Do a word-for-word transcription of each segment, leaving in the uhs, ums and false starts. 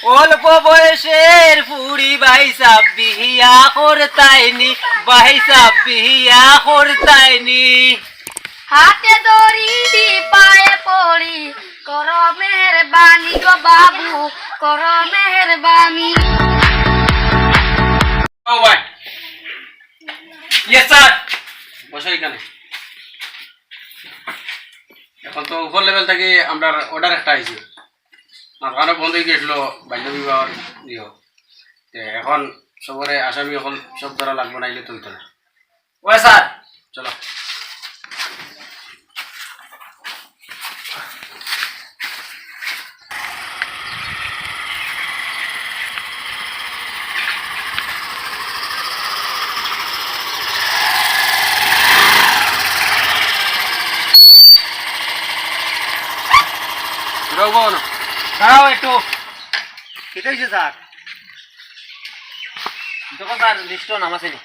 অল্প বয়সের ফুড়ি ভাইসাব বিয়া করতায়নি, ভাইসাব বিয়া করতায়নি। হাতে ধরি পায়ে পড়ি, করো মেহেরবানি গো বাবু, করো মেহেরবানি। ও ভাই। Yes sir. বসো এখানে। এখন তো উপর লেভেল থাকি আমরার অর্ডার একটা আইছে। মাঝখানো বন্ধ অই গেছিল বাল্য বিবাহর ইয়ে। তে এখন সবরে আসামি অকল সব ধরা লাগবো, নাইলে তো অইতো না। ওই স্যার, চলো। দাঁড়াও একটু। কিতা অইছে স্যার? দেখো স্যার, লিস্টো নাম আছে নি?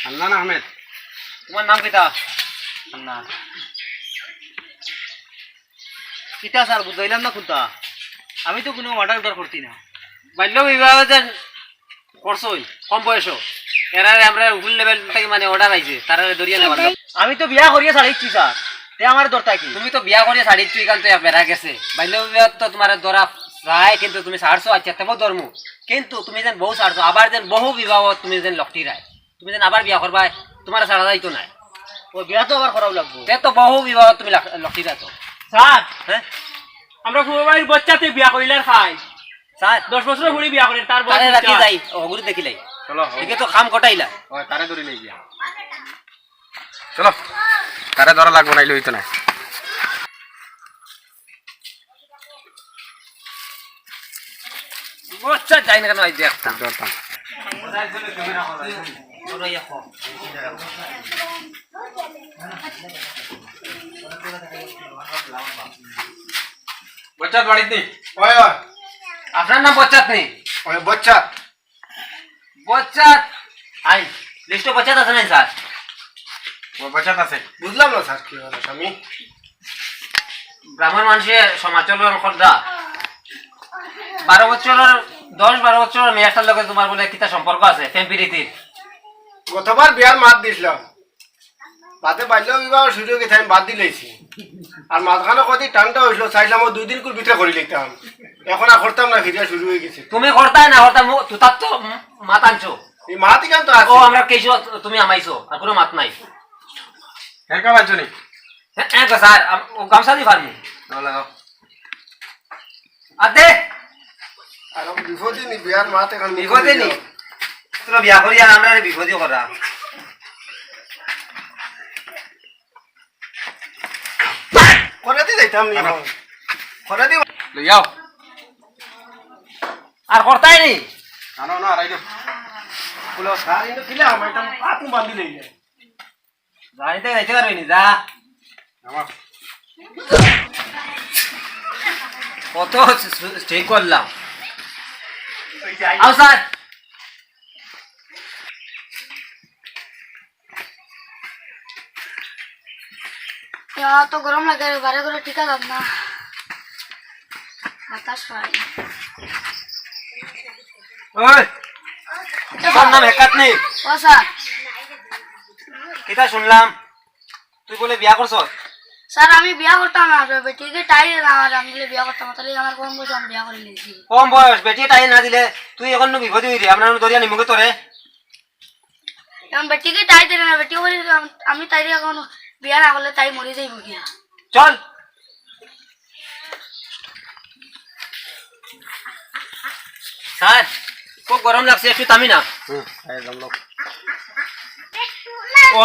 হান্নান আহমেদ। তোমার নাম কিতা? হান্নান। কিতা স্যার, বুঝাইলাম না কোনটা? আমি তো কোনো অর্ডার উর্ডার করছি না। বাল্য বিবাহ যে করছইন কম বয়সো, এরারে আমরা উপর লেভেল থাকি মানে অর্ডার আইছে, তারারে ধরিয়া নেবার লাগি। আমি তো বিয়া করিয়া ছাড়িচ্ছি স্যার, তে আমার ধরতা কি? তুমি তো বিয়া করিয়া ছাড়িচ্ছ, ইখান তো এক বেড়া গেছে। বাল্য বিবাহ তো তোমার ধরা যায়, কিন্তু তুমি ছাড়ছো, আচ্ছা, তেমন ধর্ম। কিন্তু তুমি যেন বউ ছাড়ছো, আবার যেন বহু বিবাহ তুমি যেন লকটিরায়। তুমি যেন আবার বিয়া করবায়, তোমার ছাড়া যাইতো নায়। ও বিয়া তো আবার করাও লাগবো। তে তো বহু বিবাহ তুমি লাখ-, লকটিরায় তো। স্যার, হ্যাঁ? আমরা ফুয়া ভাইর বাচ্চাতে বিয়া করিলার খাই। স্যার, দশ বছর ফুড়ি বিয়া করির, তার বয়স তারে রাখি পঞ্চাশ। যাই, অগুরে দেখিলাই। চলো, হো। একে তো কাম কটাইলা। ও, তারে ধরি লই গিয়া। চলো, তারে ধরা লাগবো, নাইলে অইতো না। বাচ্চা যাই না কেন, এই যে একটা। ধরতাম। বচ্চাত বাড়িত নি? ওই, ওই। আপনার নাম বচ্চাত নি? ওই, বচ্চাত। বচ্চাত। আই, লিস্টো বচ্চাত আছে নাই, স্যার? ওই, বচ্চাত আছে। বুঝলাম না, স্যার, কি হলো, স্বামী? গ্রামের মানুষে সমাজ চলন করদা। বারো বছরের, দশ বারো বছরের মেয়েটার লগে তোমার বলে কিতা সম্পর্ক আছে, প্রেম প্রীতির? গতবার বিয়ার মাত দিছিলাম, বাদে বাল্য বিবাহ শুরু অই গেছে, আমি বাদ দিলাইছি। আর মাঝখানো কদি টানটা অইছিল, চাইলাম ও দুই দিন কুর ভিতরে করি লইতাম, এখন আর করতাম না, ফিরিয়া শুরু অই গেছে। তুমি করতায় না করতায়, মু-, তুতার তো ম-, মাত আনছো। এই মাত ইখান তো আছে। ও, আমরা কেসু তুমি আমাইছো, আর কোনো মাত নাই। এর কাম আনছো নি? হ্যাঁ, হ্যাঁ গো স্যার, আম-, ও গামছা দি পারমু। লাগাও, লাগাও। আদে। আর বিপদে নি, বিয়ার মাত এখন বিপদে নি। তোরা বিয়া করি আর আমরারে বিপদে করা। করে দি যাইতাম নি এখন। করে দি। লই যাও। আর করতায় নি? না, না, না, আর আইডো। বলো, স্যার, ইনো কিলা আমার এটা আপু বান্ধি লইলে। যাইতে যাইতে পারবি নি, যা। আমার। কত স-, স-, ঠিক করলাম। আও স্যার। ইয়া, তো গরম লাগে রে, বারে করে টিকা লাগ না। বাতাস পাই। ওই, তোর নাম হেকাত নি? ও স্যার। কিতা শুনলাম? তুই বলে বিয়া করছস? স্যার, আমি বিয়া করতাম না, বে-, বেটিকে টাই না, আর আমি বলে বিয়া করতাম না, তাহলে আমার কম বয়সে আমি বিয়া করে নিয়েছি। কম বয়স, বেটি টাই না দিলে তুই এখন নু বিপদে অইরে, আমরা নু দরিয়া নিমুগে তোরে। এখন বেটিকে টাই দিলে না, বেটি বলে আম-, আমি তাই এখন বিয়া না করলে তাই মরে যাইব গিয়া। চল। স্যার, খুব গরম লাগছে, একটু থামি না। হুম, এই গরম লোক।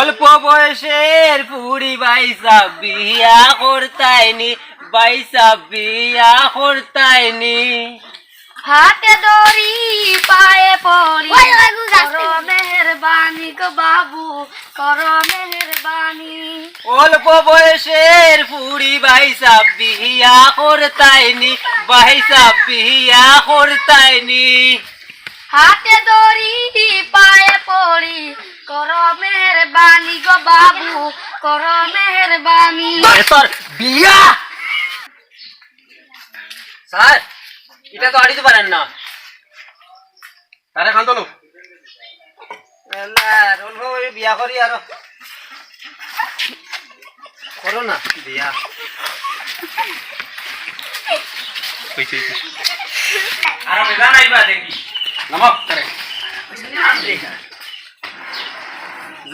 অল্প বয়সের ফুড়ি ভাইসাব বিয়া করতায়নি, ভাইসাব বিয়া করতায়নি। হাতে ধরি পায়ে পড়ি, ওই, ওই, ওই, গাছ করো থেকে। মেহেরবানি গো বাবু, করো মেহেরবানি। অল্প বয়সের ফুড়ি ভাইসাব বিয়া করতায়নি, ভাইসাব বিয়া করতায়নি। হাতে ধরি পায়ে পড়ি, করো মেহেরবানি গো বাবু, করো মেহেরবানি। তোর, তোর ইয়া! স্যার, ইটা তো আড়ি তো পারেন না। তারে খান তোলো। আল্লাহ, রোল ভাই, বিয়া করি আরো। করো না, বিয়া। হইছে, হইছে। আর আমি জানাইবা দেখি। নামাও, তারে।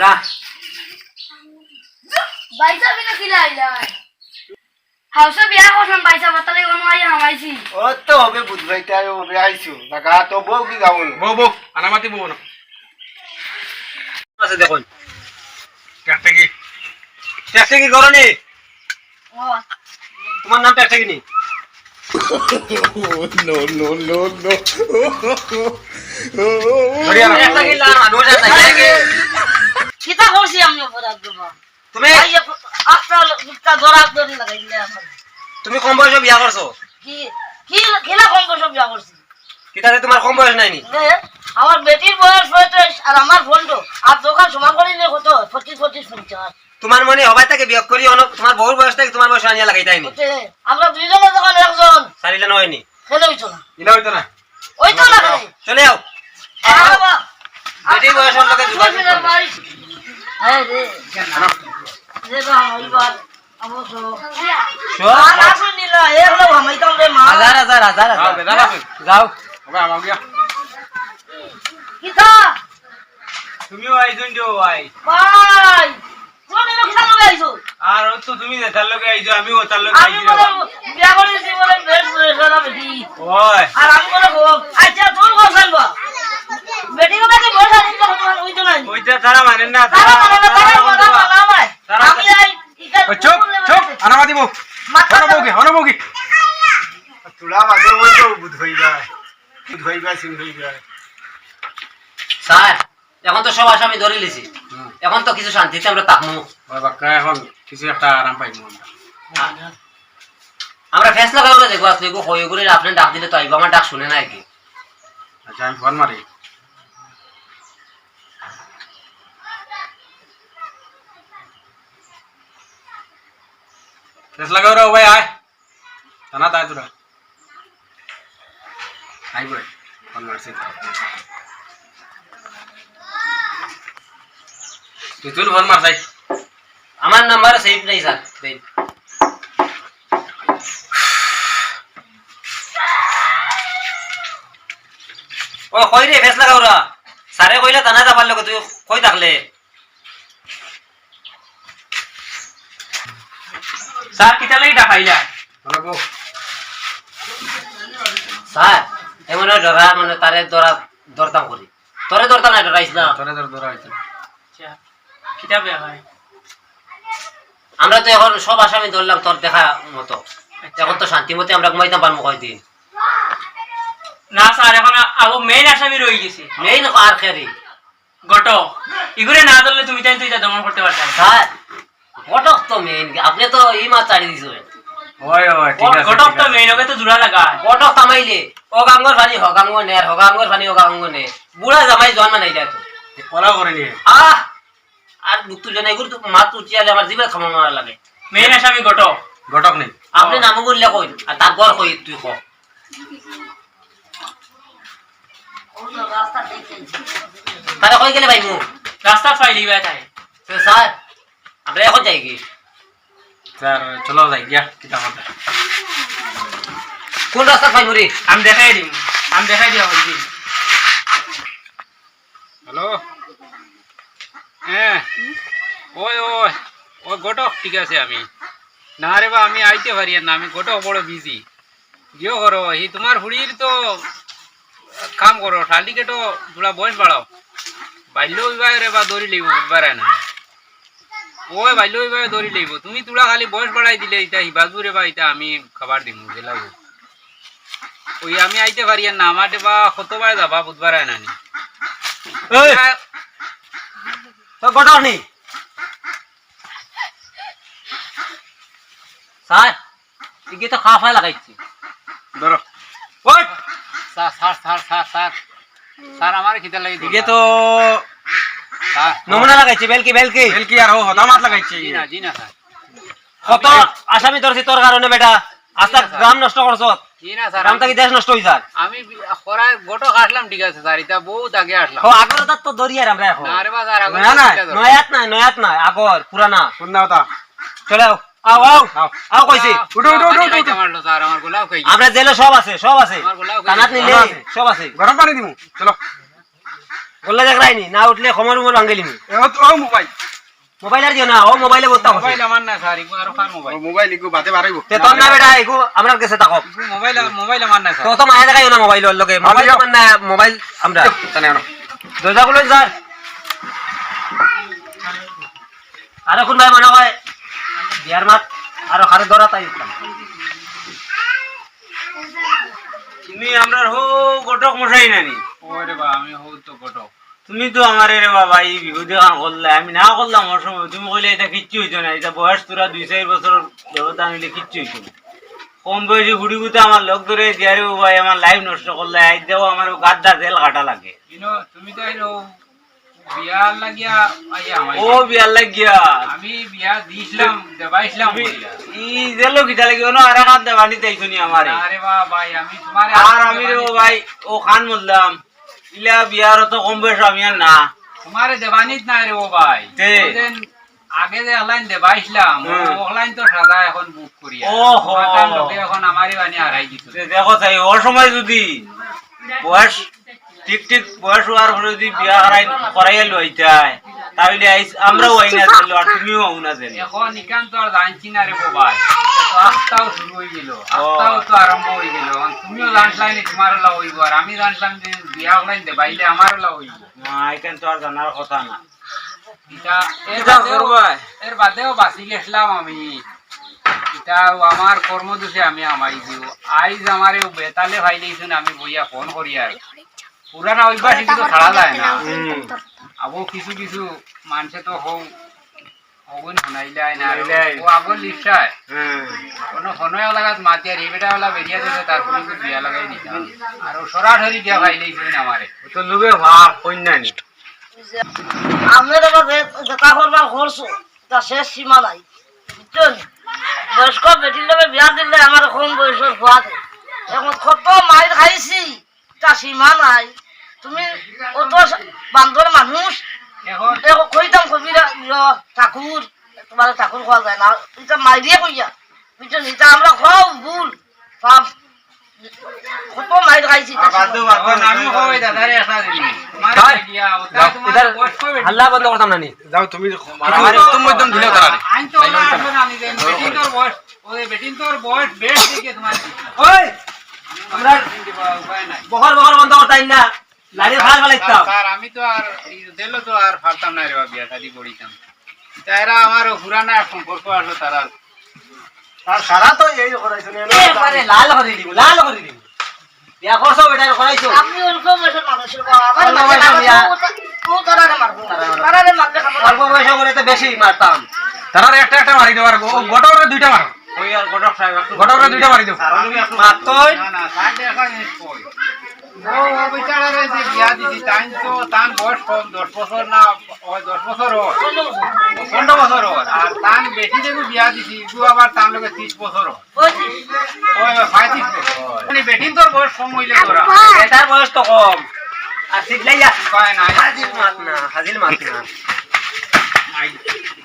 যা। ভাইসাব, ইনো কিলা আইলা? হাউসে বিয়া করছিলাম, ভাইসাব, তাহলে কোনো আইয়া হামাইছি। ও তো হবে, বুধ ভাই, তাই হবে, আইছো। লাগা তো বউ কি গাউল? বউ, বউ, আনামাতি বউ না। আছে দেখুন। টেকটেকি। টেকটেকি করো নি? ও। তোমার নাম টেকটেকি নি? No, no, no, no। ধরিয়া রাখো। টেকটেকি লা, মানুষ আছে, টেকটেকি। কিতা করছি আমি অপরাধ বাবা? তুমি ভাই, এ, আস্তা, আস্তা দরাদরি লাগাইলে আমার। তুমি কম বয়সে বিয়া করছো? কি, কি, কিলা কম বয়সে বিয়া করছি? কিতাতে তোমার কম বয়স নাইনি? এ, আমার বেটির বয়স পঁয়ত্রিশ আর আমার পনেরো। আর দোকান সমান করি নিয়ে কত? পঁচিশ, পঁচিশ, পঞ্চাশ। তোমার মনে হবাই তাকে বিয়োগ করি, অন-, তোমার বউর বয়স থেকে তোমার বয়স আনিয়া লাগাইতায় নি? ওতে, আমরা দুইজনে যখন একজন। স্যার, ইলা নয় নি। কেন হইতো না? ইলা হইতো না। ওই তো না কেন? চলে যাও। আরে বাবা। বেটির বয়সের লোকে জোগাড় করতে হবে। হ্যাঁ রে। রে বাবা, ওই বাবা। অবশ্য। শোন। আর আসুন নিলা, এ হলো হামাইতাম রে মা। হাজার, হাজার, হাজার, হাজার। যাও, বেটা, আসুন। যাও। ওবা, আমার গিয়া। কিতা? তুমিও আইছুন যে ভাই। ভাই, তুমি এনে কিতা লগে আইছো? আর ও তো তুমি যে তার লগে আইছো, আমিও তার লগে আমি আইছি রে বলে ভাই। বিয়া করেছি বলে বেশ বয়স হলো বেটি। ওই। আর আমি বলে গো, আচ্ছা, তোর কথা বল। বেটি কথা কি বয়স আছে, কথা বল, ওই তো নাই। ওইটা তারা মানেন না, তারা তারা, মানে না, তারা তারা কথা বলতে বলা পারে। ভাই। তারা আমি আই, ইটা ওই চুপ, বললে চুপ, মানে। আনামাতি বউ। মাথা হনো বউকে, হনো বউকে। তোরা মাঝে বলছো, বুধ হইবা। বুধ হইবা, সিং হইবা। স্যার, এখন তো সব আসামি ধরি লিছি। হুম। এখন তো কিছু শান্তিতে আমরা থাকমু। ওই বাক্কা এখন কিছু একটা আরাম পাইমু আমরা। আ-, আমরা ফেস লাগাই ওরা দেখবো আসলে, এগু হয়ে করে আপনি ডাক দিলে তো আইবো, আমার ডাক শুনে না আর কি। আচ্ছা, আমি ফোন মারি। ফেস লাগাই ওরা, ও ভাই আয়। থানা তাই তোরা। আইবো, ফোন মারছি। তুই তুই ফোন মার, যাই। আমার নাম্বার সেভ নাই, স্যার। দেন। ও, কই রে, ফেস লাগাও রা। স্যারে কইলা থানা যাবার লগে, তুই কই থাকলে? স্যার, কিতা লাগি ডাকাইলা? বলো, বউ। স্যার, এমন ডরা, মানে, তারে ডরা, ডরতাম করি। তোরে ধরতা না, ডরাইস না। তোরে ধর, ধরা হইতো। আচ্ছা, কিতা বেয়া হয়? আমরা তো এখন সব আসামি ধরলাম তোর দেখা মতো। আচ্ছা। এখন তো শান্তি মতে আমরা ঘুমাইতাম পারমু কয়দিন। না স্যার, এখন আ-, আবু মেইন আসামি রয়ে গেছে। মেইন আর কে রে? ঘটক। ইগুরে না ধরলে তুমি তাই তো ইটা দমন করতে পারতাম না। স্যার, ঘটক তো মেইন, আপনি তো ই মাছ ছাড়ি দিছো। ওই, ওই, ঠিক আছে, ঘটক ঠিক তো আছে। মেইন, ওকে তো জোড়া লাগা। ঘটক থামাইলে, ও গাঙ্গর পানি, হ গাঙ্গ নে, আর হ গাঙ্গর পানি, ও গাঙ্গ নে। বুড়া জামাই জোয়ান বানাই দেয় তো। ওরা করে নিয়ে। আহ! আর বুক তুলে না, এগুলো তো মাছ উঠিয়ালে আমার জিভে খামা মারা লাগে। মেইন আসামি ঘটক। ঘটক নেই। আপনি নাম বললে কই, আর তার ঘর কই তুই ক। তারা কই গেলে ভাই মু? রাস্তা পাইলি ভাই তাই। তো স্যার, আমরা এখন যাই কি? স্যার, চলো যাই গিয়া, কিতা কথা? কোন রাস্তা পাইমু রে? আমি দেখাই দিমু, আমি দেখাই দিয়া হইছি। হ্যালো? হ্যাঁ। ওই, ওই, ওই ঘটক, ঠিক আছে আমি। না রে বা, আমি আইতে পারি না, আমি ঘটক বড় বিজি। জিও করো, হি তোমার হুড়ির তো কাম করো, শালিকে তো তোরা বয়স বাড়াও। বাল্য বিবাহ রে বা দৌড়ি লইব, বুধবার না। ওই বাল্য বিবাহ দৌড়ি লইব। তুমি তোরা খালি বয়স বাড়াই দিলে ইটা হিবাজু রে বা ইটা আমি খাবার দিমু, জেলাবো। ওই আমি আইতে পারি না, আমার বা কত বায় যাবা, বুধবার আয় নানি। এই! তো ঘটক নি? স্যার, ইগে তো খাফা লাগাইছে। ধরো। ওই! Sir, sir, sir, sir, sir. Sir, আমার খিদে লাগে ইগে তো স্যার। নমুনা লাগাইছে, বেলকি, বেলকি। বেলকি আর হো, হদামাত লাগাইছে। জি না, জি না, স্যার। কত আসামি ধরছি তোর কারণে বেটা, আস্তা জি না, স্যার। গ্রাম নষ্ট করছস। জি না, স্যার, গ্রাম আমি থাকি দেশ নষ্ট অই যার। আমি বি-, খরায় ঘটক আসলাম, ঠিক আছে, স্যার, ইটা বহুত আগে আসলাম। ও, আগর অতাত তো ধরিয়ার আমরা এখন। না রে বা, স্যার, আগর না, না, ঠিক আছে। নয়াত নাই, নয়াত নাই, আগর, পুরানা। কোন না ওটা? চলে আও, আও, আও, আও। আও, কইছি। আ, উঠো, উঠো, উঠো, উঠো, উঠো। মারলো, স্যার, আমার গলাও খাই গেছে। আমরা জেলে সব আছে, সব আছে। আমার গলাও খাই থানাত গেছে। নিলে সব আছে। সব আছে। গরম পানি দিমু, চলো। গলা দেখরায়নি, না উঠলে খমর উমর ভাঙ্গিলিমু। এ, ও তো, ও মোবাইল। মোবাইল আর দিও না, ও মোবাইলে বলতে হবে। মোবাইল আমার না, স্যার, ইগু আরো কার মোবাইল? ও মোবাইল ইগু বাদে বাড়াইবো। তে তোর না বেটা, ইগু আমরার গেছে থাকো। ইগু মোবাইল, মোবাইল আমার না, স্যার। তো তো মায়া দেখাইও না মোবাইল ওর লগে, মোবাইল আমার না, মোবাইল আমরা। দরজা খুলো স্যার। আরে কোন ভাই মনে হয় বিয়ার মাত আরো কারে ধরা তাই উঠতাম। তুমি আমরার হউ ঘটক মশাই নানি? ওরে বা, আমি হউ তো ঘটক। তুমি তো আমারে রে বাবা ই বিপদে কান করলে, আমি না করলাম ওর সময়, তুমি কইলে ইটা কিচ্ছু অইতো না, ইটা বয়স তোরা দুই চাইর বছর ব্যবধান অইলে কিচ্ছু অইতো না। কম বয়সী ফুড়িগুতে আমার লগ ধরে দিয়া রে বাবা, আমার life নষ্ট করলে, আইজ দেখো আমার ও গাদ্দা জেল কাটা লাগে। ইনো, তুমি তো আইনো বিয়ার লাগিয়া আইয়া আমার ও বিয়ার লাগিয়া। আমি বিয়া দিছিলাম, দেবাইছিলাম তুমি বলিয়া। ই জেলো কিতা লাগি, অনো আর এক হাত দেবানি তাইছো নি আমারে? আরে বা ভাই, আমি তোমারে আর আমি রে ও ভাই, ও খান বললাম, ইলা বিয়ার তো কম বয়স আমি আর না। তোমারে দেবানিত নাই রে ও ভাই। তে? ওই দিন আগে যে অকলাইন দেবাইছিলাম, হুম। অকলাইন তো সাজা এখন বুক করিয়া। ওহো। মাতার লগে এখন আমারই বানি হারাই দিত। তে দেখো চাই, ও সময় যদি বয়স ঠিক ঠিক বয়স অওয়ার পরে যদি বিয়া করাই, করাইয়া লইতায়, তাইলে আইজ আমরাও আই না জেলো, আর তুমিও আও না জেলো। এখন ইখান তো আর জানছি না রে বাবা। তো আস্তাও শুরু অই গেল, ও। আস্তাও তো আরম্ভ অই গেল। এখন তুমিও জানছলায় নি তোমার অলা অইব, আর আমি জানছিলাম যে বিয়া অকলাইন দেবাইলে আমার অলা অইব। না, ইখান তো আর জানার কথা না। ইটা এর কিতা বাদেও, করবায়? এর বাদেও বাঁচি গেছিলাম আমি। ইটা আমার কর্মদোষে আমি হামাই দিও। আইজ আমারে ও বেতালে পাইলিছইন, আমি বইয়া ফোন করিয়ার। পুরানা অভ্যাস ইগু তো ছাড়া যায় না। হুম। আবো কিছু কিছু মানষে তো হউ, হগুন হুনাইলাই না, হুনাইলাই। ও আগর লিপসায়। হুম। কোনো ফোনো লাগাত মাতিয়ার, এই বেটা অলা বেরিয়া দিছে, তারপরে তো বিয়া লাগাই দিতাম। আর ও সরাসরি বিয়া পাইলিছইন আমারে। ও তো লুবে ভাব, কইন না নি। আপনারা যে, যেটা করবার করছো, তা শেষ সীমা নাই। বুঝছইন? বয়স্ক বেটির লগে বিয়া দিলে আমার কম বয়সর ফুয়ারে। এখন কত মাইর খাইছি, তা সীমা নাই। তুমি অত বান্দর মানুষ। এখন এখন কইতাম কবিরা, ইয়ো, ঠাকুর, তোমার ঠাকুর কওয়া যায় না। ইটা মাইরিয়ে কইয়া। বুঝছইন? ইটা আমরা খুব ভুল। পাপ। কত মাইর খাইছি, আর বাদ দেও, বাদ দেও, আমি কই দাদারে একটা জিনিস। তোমার কার? গিয়া, ওটা যাও, তোমার ইটার বয়স কবে? হাল্লা বন্ধ করতাম না নি। যাও, তুমি আমার উত্তম মধ্যম দিলেও তারা রে। আইন তো না, আসলে আমি জানি, বেটিন তোর বয়স, ওই বেটিন তোর বয়স বেশ দেখে তোমার। ওই, আমরা উপায় নাই। বকর বকর বন্ধ করতাম না। লাড়ি ফাল ফালাইতাম। স্যার, আমি তো আর, এই জেলো তো আর পারতাম না রে বাবা, বিয়া শাদি করিতাম। তারা আমার পুরানা সম্পর্ক আসলো তারা। আর সারা তো এই করাইছে না, একবারে লাল করি দিব, লাল করি দিব। বিয়া করছো বেটা, করাইছো। আপনি অল্প বয়সের মানুষ, বাবা, আমার অল্প মাঝে বয়সের মানুষ, বিয়া। ও, ও তারারে মারবো। তারারে মারবো। তারারে মারলে খাবো না। অল্প বয়স করে তো বেশি মারতাম। তারারে একটা একটা মারি দেওয়ার, ও ঘটকরে দুইটা মারো। ওই আর ঘটক সাহেব, একটু ঘটকরে দুইটা মারি দেও। মারতই। না, না, স্যার, দেখা জিনিস কই। ও, ও বেচারারে যে বিয়া দিছি, তাইন তো, তান বয়স কম, দশ বছর না, ওই দশ বছর ওর। পনেরো বছর ওর। আর তান বেটি যে বিয়া দিছি, ইগু আবার তান লগে ত্রিশ বছর ওর। ওই, ওই, পঁয়ত্রিশ বছর। মানে বেটিন তোর বয়স কম অইলে তোরা। বেটার বয়স তো কম। আর সিগলাই যা। উপায় নাই। হাজির মাত না, হাজির মাত না। আই,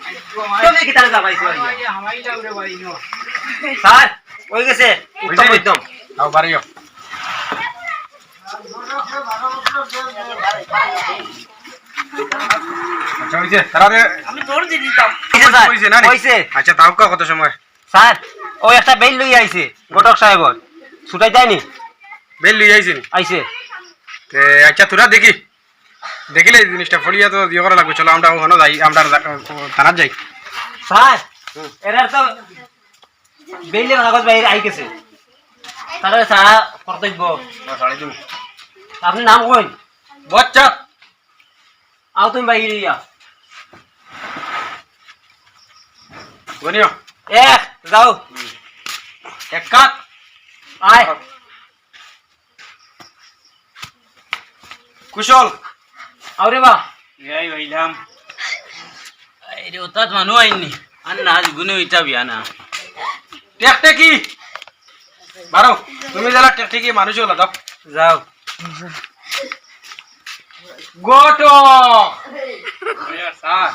আই, তো আমি কিতারে জামাইছি ভাই? হামাই, হামাই যাও রে ভাই, নো। স্যার, অই গেছে, উত্তম অইছে? মধ্যম। আও, বাড়িও। আচ্ছা, অইছে, তারা রে। আমি দৌড় দিয়ে দিতাম। অইছে, স্যার। অইছে না রে? অইছে। আচ্ছা, তাও কা কত সময়? স্যার, ওই একটা বেইল লইয়া আইছে, ঘটক সাহেবর। ছুটাই দেয়নি? বেইল লইয়া আইছে নি? আইছে। তে, আচ্ছা, তোরা দেখি। দেখিলে এই জিনিসটা ফড়িয়া তো ইয়ে করা লাগবে। চলো, আমরা ওখানে যাই, আমরা যা-, থানাত যাই। স্যার, হুম। এরার তো বেইলের কাগজ বাইরে আই গেছে। তাহলে স্যার, কর্তব্য। না, ছাড়ি দিমু। আপনি নাম কইন? বচ্চা। আও তুমি বাইরে ইয়া। গনিও। এক, যাও। এক কাত। আয়। কুশল। আও রে বা। এই হইলাম। এই রে, ওতাত মানু আইননি। আর না, আজ গুনে ইটা বিয়া না। টেকটেকি। বারো, তুমি যারা টেকটেকি মানুষ হলো, দাও। যাও। গোটো। স্যার।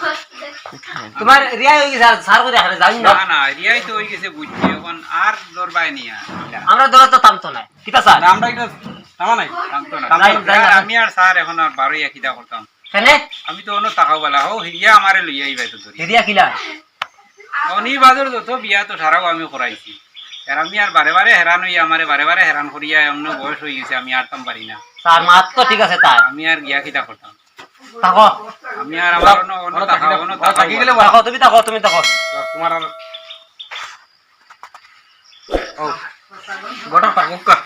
তোমার রিয়াই হয়ে গেছে, আর স্যার করে এখানে যাই না। না, না, রিয়াই তো হয়ে গেছে, বুঝছি। এখন আর দরবায় নিয়ে আর। আমরা দরবার তো থামতো না। কিতা স্যার? না, আমরা এটা থামা নাই। থামতো না। থামতো না। আর আমি আর স্যার এখন আর বারোই একই দা করতাম। কেনে? আমি তো অন্য টাকাও বলা, হো, হিরিয়া আমারে লইয়া আইবা তো ধরি। হিরিয়া কিলা? অনি বাজার যত বিয়া তো সারাও আমি করাইছি। আর আমি আর বারে বারে হেরান হইয়া, আমারে বারে বারে হেরান করিয়া এমন বয়স হয়ে গেছে, আমি আর তাম পারি না। স্যার, মাত তো ঠিক আছে তার। আমি আর গিয়া কিতা করতাম? থাকো। আমি আর আমার অন্য, অন্য অন্য টাকা, থাকি না। অন্য অন্য টাকা থাকি গেলে বলা। থাকো, তুমি থাকো, তুমি থাকো। তোমার আর, ও, গোটা থাকুক কা।